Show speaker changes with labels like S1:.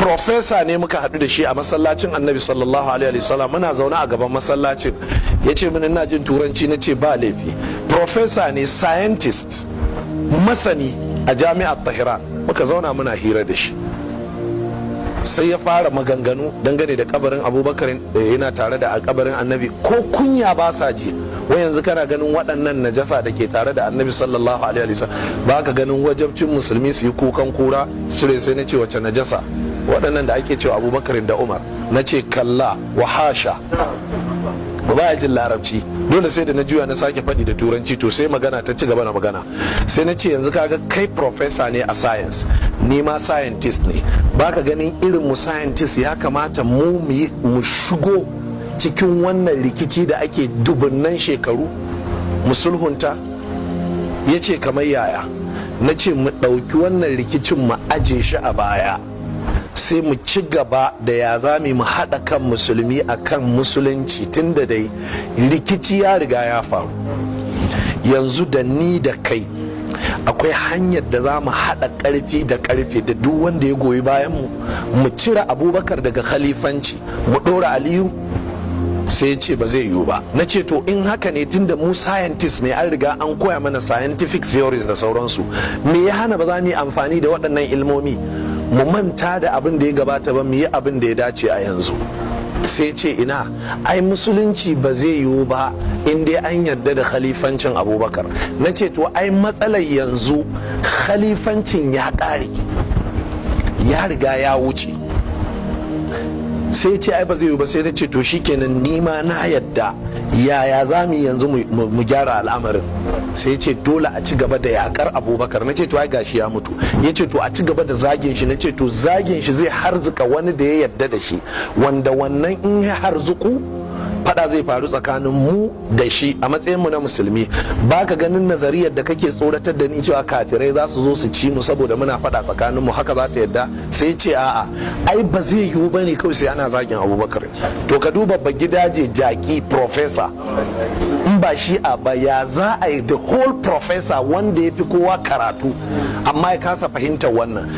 S1: Professor ne muka haɗu da shi a masallacin Annabi sallallahu alaihi wasallam. Muna zaune a gaban masallacin, ya ce mini ina jin Turanci. Na ce ba laifi. Professor ne, scientist, masani a Jami'ar Tehran. Muka zauna muna hira da shi, sai ya fara maganganu dangane da kabarin Abubakar da yana tare da kabarin Annabi. Ko kunya ba sa ji. Wai yanzu kana ganin waɗannan najasa da ke tare da Annabi sallallahu alaihi wasallam, ba ka ganin wajabcin Musulmi su yi kukan kura su cire? Sai na ce, wace najasa? Waɗannan da ake cewa Abubakar da Umar? Na ce, kalla wa hasha. Ba ya jin Larabci, dole sai da na juya na sake faɗi da Turanci. To, sai magana ta ci gaba na magana. Sai na ce, yanzu kaga kai professor ne a science, ni ma scientist ne. Baka ganin irin mu scientist ya kamata mu mu shigo cikin wannan rikici da ake dubunnan shekaru, mu sulhunta? Ya ce, kamar yaya? Na ce, mu ɗauki wannan rikicin mu aje shi a baya, sai mu ci gaba da ya za mu haɗa kan Musulmi a kan Musulunci, tun da dai rikici ya riga ya faru. Yanzu da ni da kai akwai hanyar da za mu haɗa ƙarfi da ƙarfe da duk wanda ya goyi bayan mu, mu cire Abubakar daga khalifanci, mu ɗora Aliyu. Sai ya ce ba zai yiwu ba. Na ce, to, in haka ne, tunda mu scientist ne, an riga an koya mana scientific theories da sauransu, me ya hana ba za mu yi amfani da waɗannan ilmomi mu manta da abin da ya gabata ba, mu yi abin da ya dace a yanzu? Sai ce, ina, ai Musulunci ba zai yiwu ba in dai an yarda da khalifancin Abubakar. Na ce, to, ai matsalar yanzu khalifancin ya ƙare, ya riga ya wuce. Sai ce, ai ba zai yiwu ba. Sai na ce, to shikenan, ni ma na yadda. Yaya za mu yanzu mu gyara al'amarin? Sai ce dole a ci gaba da yakar Abubakar. Na ce, to, ai gashi ya mutu. Ya ce, to, a ci gaba da zagin shi. Na ce, to, zagin shi zai harzuka wani da ya yadda da shi, wanda wannan in ya harzuku, fada zai faru tsakanin mu da shi a matsayin mu na Musulmi. Baka ganin nazariyar da kake tsoratar da ni cewa kafirai za su zo su ci mu saboda muna fada tsakanin mu, haka za ta yadda? Sai ce, a'a, ai ba zai yiwu bane kawai sai ana zagin Abubakar. To, ka duba ba gidaje, jaki professor. In ba shi a ba, ya za a yi the whole professor wanda ya fi kowa karatu amma ya kasa fahimtar wannan?